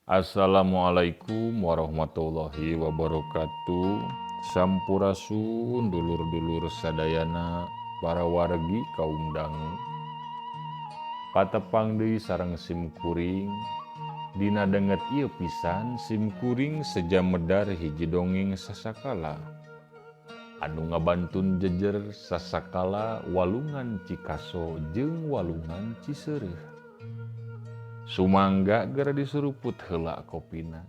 Assalamualaikum warahmatullahi wabarakatuh. Sampurasun dulur-dulur sadayana para wargi kaum dangu. Patepang deui sareng simkuring. Dina danget ieu pisan simkuring seja medar hiji dongeng sasakala anu ngabantun jejer sasakala walungan Cikaso jeung walungan Ciseureuh. Sumangga geura disuruput heula kopina.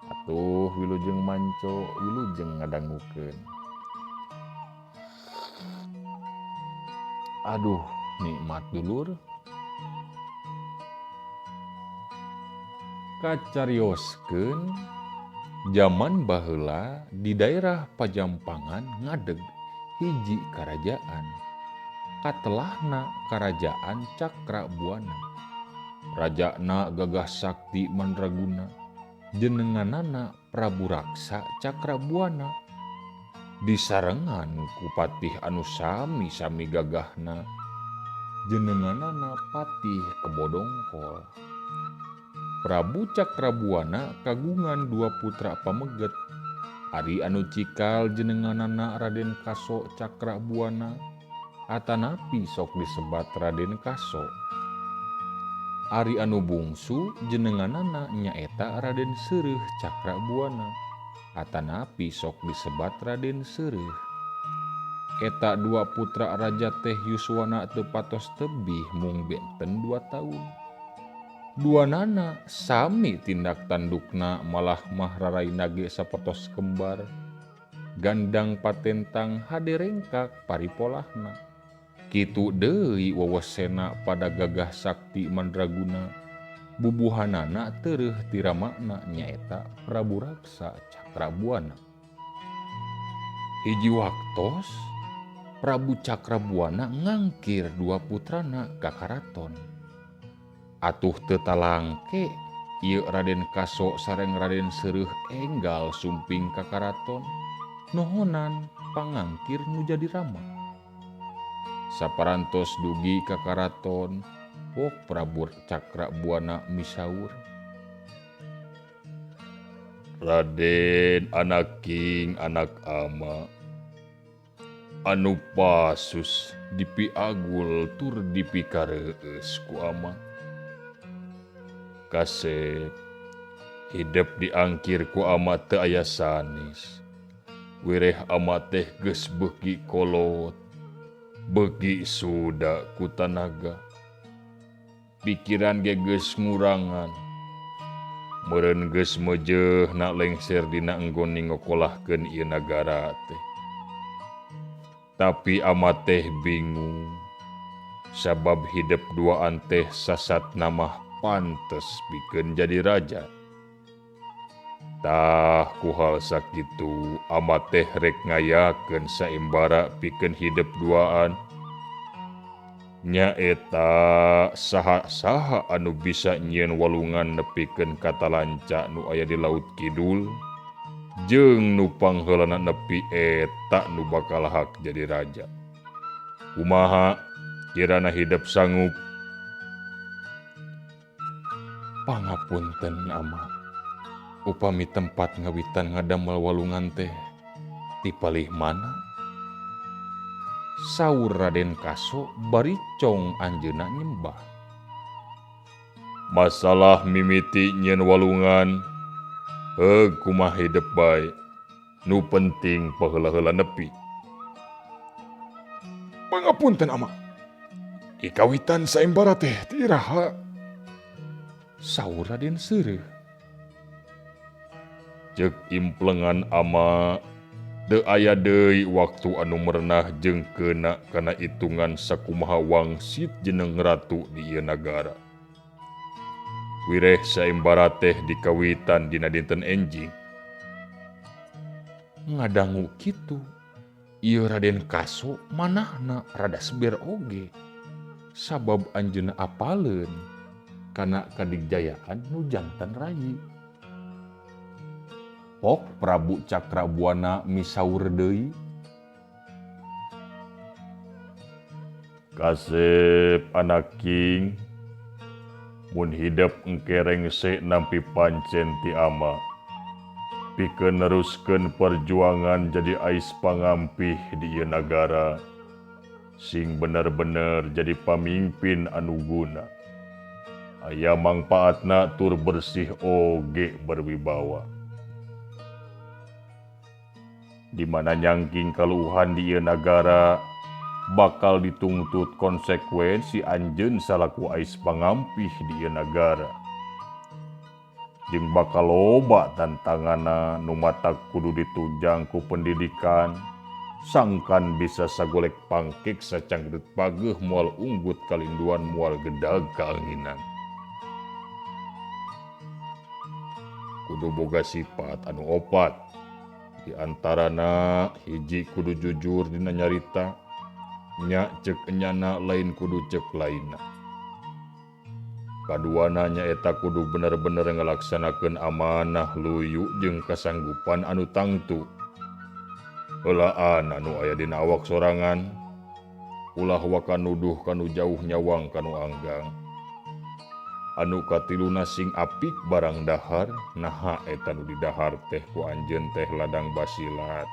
Atuh wilujeng manco, wilujeng ngadangukeun. Aduh, nikmat dulur. Kacarioskeun jaman baheula di daerah Pajampangan ngadeg hiji karajaan. Katelahna Karajaan Cakrabuana. Rajana gagah sakti mandraguna, jenenganana Prabu Raksa Cakrabuana. Disarengan ku patih anu sami-sami gagahna, jenenganana Patih Kebodongkol. Prabu Cakrabuana kagungan dua putra pameget, ari anu cikal jenenganana Raden Kaso Cakrabuana, atanapi sok disebat Raden Kaso. Ari anu bungsu jenenganana nyaeta Raden Seureuh Cakrabuana, atanapi sok disebat Raden Seureuh. Eta dua putra raja teh yuswana teu patos tebih mung benten 2 tahun. Dua nana sami tindak tandukna malah mah raraina ge sapertos kembar. Gandang patentang hade rengkak paripolahna. Kitu deui wewesena pada gagah sakti mandraguna. Bubuhanana tereuh tiramakna nyaeta Prabu Raksa Cakrabuana. Hiji waktos Prabu Cakrabuana ngangkir dua putrana ka karaton. Atuh teu talangke ieu Raden Kaso sareng Raden Seureuh enggal sumping ka karaton nohonan pangangkir nu jadi rama. Saparantos dugi ka karaton, pok Prabu Cakrabuana misaur. Raden anak king anak ama anu pasus dipiagul tur dipikareus ku ama. Kasep hidep diangkir ku ama teu aya sanes. Wireh ama teh geus beuki kolot, beuki suda ku tanaga. Pikiran ge geus ngurangan. Meureun geus meujeuhna lengser dina enggon ningokolahkeun ieu nagara teh. Tapi ama teh bingung. Sabab hidep duaan teh sasatna mah pantes pikeun jadi raja. Tah ku hal sakitu ama teh rek ngayakeun saembara pikeun hidep duaan. Nyaeta saha-saha anu bisa nyieun walungan nepikeun ka talanca nu aya di Laut Kidul jeung nu pangheulana nepi eta nu bakal hak jadi raja. Kumaha kirana hidep sanggup? Pangapunten ama, upami tempat ngawitan ngadamel walungan teh ti palih mana? Saur Raden Kaso bari cong anjeunna nyembah. Masalah mimiti nyieun walungan, heug kumaha hidep bae, nu penting paheula-heula nepi. Pangapunten ama, dikawitan saembara teh ti iraha? Saur Raden Seureuh. Ceuk implengan ama, teu aya deui waktu anu merenah jeung keuna kana itungan sakumaha wangsit jeneng ratu di ieu nagara. Wireh saembara teh dikawitan dina dinten enjing. Ngadangu kitu, ieu Raden Kaso manahna rada seber oge. Sabab anjeunna apaleun kana kadigjayaan nu jantan rayi. Pok Prabu Cakrabuana misaur deui. Kasep anak king, Mun hidep engke rengse nampi pancen ti ama. Pikeun neruskeun perjuangan jadi ais pangampih di ieu nagara. Sing bener-bener jadi pamimpin anu guna. Aya mangpaatna tur bersih oge berwibawa. Di mana nyangking kaluuhan di ieu nagara bakal dituntut konsekuensi anjeun salaku ais pangampih di ieu nagara. Jeung bakal loba tantanganna nu matak kudu ditunjang ku pendidikan, sangkan bisa sagolek pangkek sacangreut pageuh moal unggut kalinduan moal gedag kaanginan. Kudu boga sifat anu opat. Di antarana hiji kudu jujur dina nyarita, nya ceuk enyana lain kudu ceuk lainna. Kaduana nyaeta kudu bener-bener ngalaksanakeun amanah luyu jeung kasanggupan anu tangtu. Heulaan anu aya dina awak sorangan, ulah waka nuduh kanu jauh nyawang kanu anggang. Anu katiluna sing apik barang dahar, naha eta nu didahar teh ku anjeun teh ladang basilat.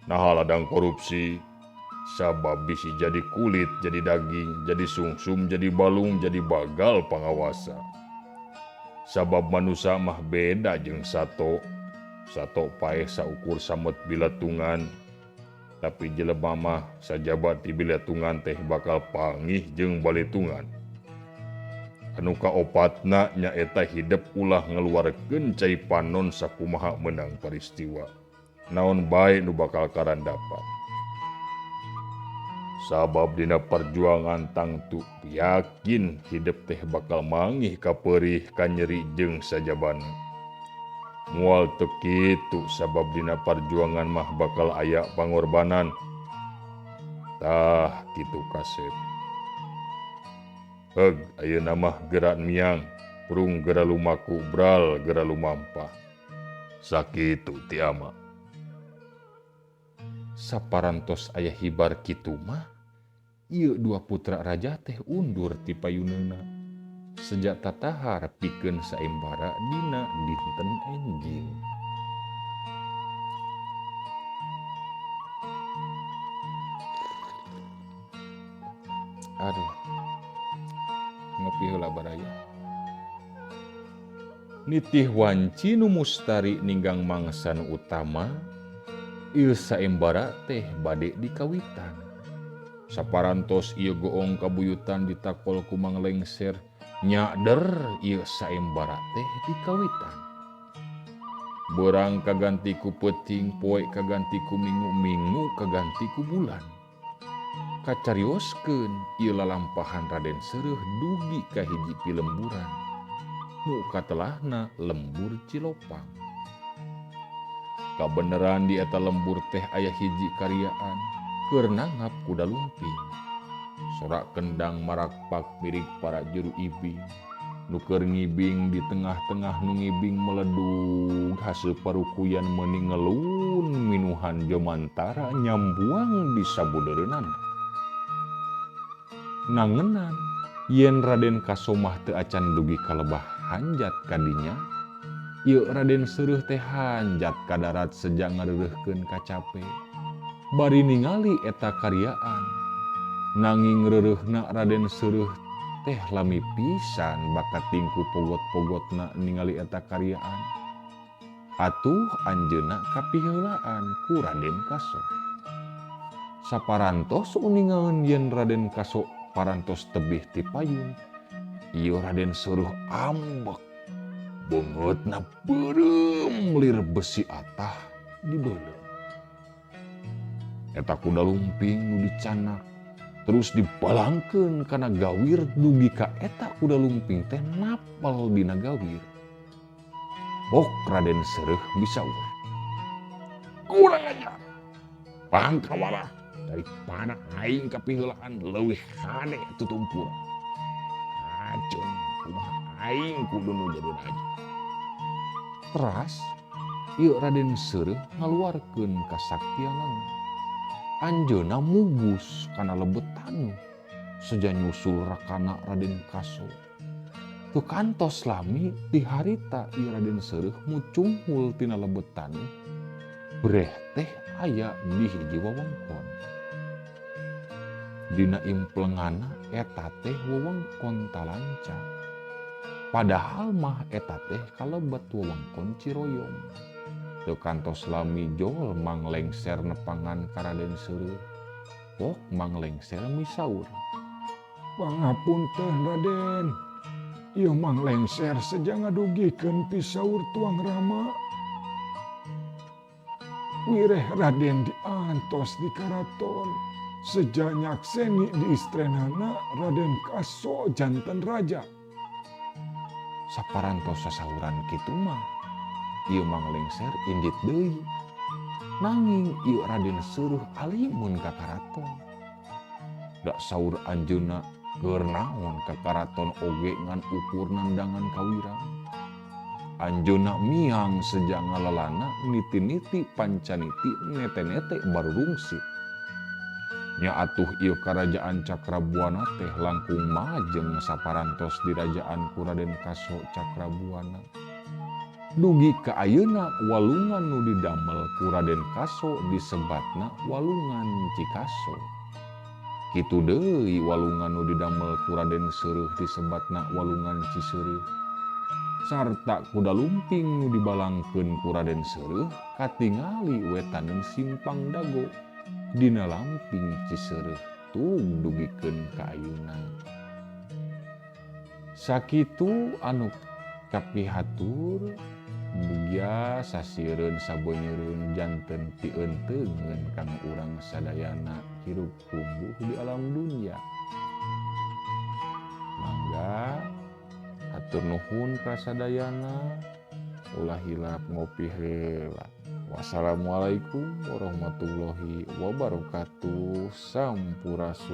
Naha ladang korupsi, sabab bisi jadi kulit, jadi daging, jadi sungsum, jadi balung, jadi bagal pangawasa. Sabab manusa mah beda jeung sato. Sato paeh saukur samet bilatungan, tapi jelema mah sajaba ti bilatungan teh bakal pangih jeung balitungan. Anu kaopatna nyaeta hidep ulah ngeluarkeun cai panon sakumaha meunang peristiwa. Naon bae nu bakal karandapan. Sabab dina perjuangan tangtu yakin hidep teh bakal mangih kaperih kanyeri jeung sajabana. Moal teu kitu sabab dina perjuangan mah bakal aya pangorbanan. Tah kitu kasep. Heug ayeuna mah geura miang, prung geura lumaku, bral geura lumampah. Sakitu ti ama. Saparantos aya hibar kitu mah, ieu dua putra raja teh undur ti payuneuna. Sejak tatahar pikeun saembara dina dinten enjing. Aduh. Ngopi heula baraya. Nitih wanci nu mustari ninggang mangsa nu utama, ieu saembara teh bade dikawitan. Saparantos ieu goong kabuyutan ditakol ku Mang Lengser, nyader ieu saembara teh dikawitan. Beurang kaganti ku peuting, poe kaganti ku minggu, minggu kaganti ku bulan. Kacarioskeun ieu lalampahan Raden Sereuh dugi ka hiji pilemburan. Nu katelahna lembur Cilopang. Kabeneran di eta lembur teh aya hiji karyaan keur nanggap kuda lumping. Sorak kendang marakpak mirik para juru ibing. Nu keur ngibing di tengah-tengah nu ngibing meledug hasil parukuyan meuni ngelun minuhan jomantara nyambuang di sabudeureunana. Nangenan yen Raden Kasomah teu acan dugi ka lebah hanjat kadinya, ieu Raden Sereuh teh hanjat ka darat seja ngareureuhkeun kacape. Bari ningali eta karyaan, nanging reureuhna Raden Sereuh teh lami pisan bakat tingku pogot-pogotna ningali eta karyaan. Atuh anjeunna kapiheulaan ku Raden Kaso. Saparantos uningaeun yen Raden Kaso parantos tebih ti payun, ieu Raden Sereuh ambek, beungeutna beureum lir besi atah dibeuleum. Eta kuda lumping nu dicanak terus dibalangkeun kana gawir dugi ka eta kuda lumping teh napel dina gawir. Bok Raden Sereuh bisaur. Kurang ajar. Pangkawala daripada aing kapiheulaan leuwih hade tutumpura. Acun kumaha aing kudu nu jadi raja. Teras ieu Raden Sereuh ngaluarkeun kasaktianana. Anjeunna mugus kana lebet tanu seja nyusul rakana Raden Kaso. Teu kantos lami di harita ieu Raden Seureuh mucunghul tina lebetan breh teh aya di hiji wewengkon. Dina implengana eta teh wewengkon Talanca. Padahal mah eta teh kalebet wewengkon Ciroyom. Teu kantos lami jol Mang Lengser nepangan ka Raden Seureuh. Pok Mang Lengser misaur. Pangapunten Raden. Ieu Mang Lengser seja ngadugikeun pisaur tuang Rama. Wireh Raden diantos di karaton. Seja nyakseni di istrenana Raden Kaso janten raja. Saparantos sasauran kitu mah ieu Mang Lengser indit deui. Nanging ieu Raden Seureuh alimun ka karaton. Da saur anjeunna keur naon ka karaton oge ngan ukur nandangan kawirang. Anjeunna miang seja ngalalana niti-niti pancaniti nete-nete barurungsit. Nya atuh ieu karajaan Cakrabuana teh langkung majeng saparantos dirajaan ku Raden Kaso Cakrabuana. Dugi ka ayeuna walungan nu didamel ku Raden Kaso disebatna walungan Cikaso. Kitu deui walungan nu didamel ku Raden Seureuh disebatna walungan Ciseureuh. Sarta kuda lumping nu dibalangkeun ku Raden Seureuh katingali wetaneun Simpang Dago. Dina lamping Ciseureuh tug dugikeun ka ayeuna. Sakitu anu kapihatur mugia sasieureun sabeunyereun janten pieunteugeun kang urang sadayana hirup kumbuh di alam dunya. Mangga hatur nuhun ka sadayana, ulah hilap ngopi heula. Wassalamualaikum warahmatullahi wabarakatuh. Sampurasun.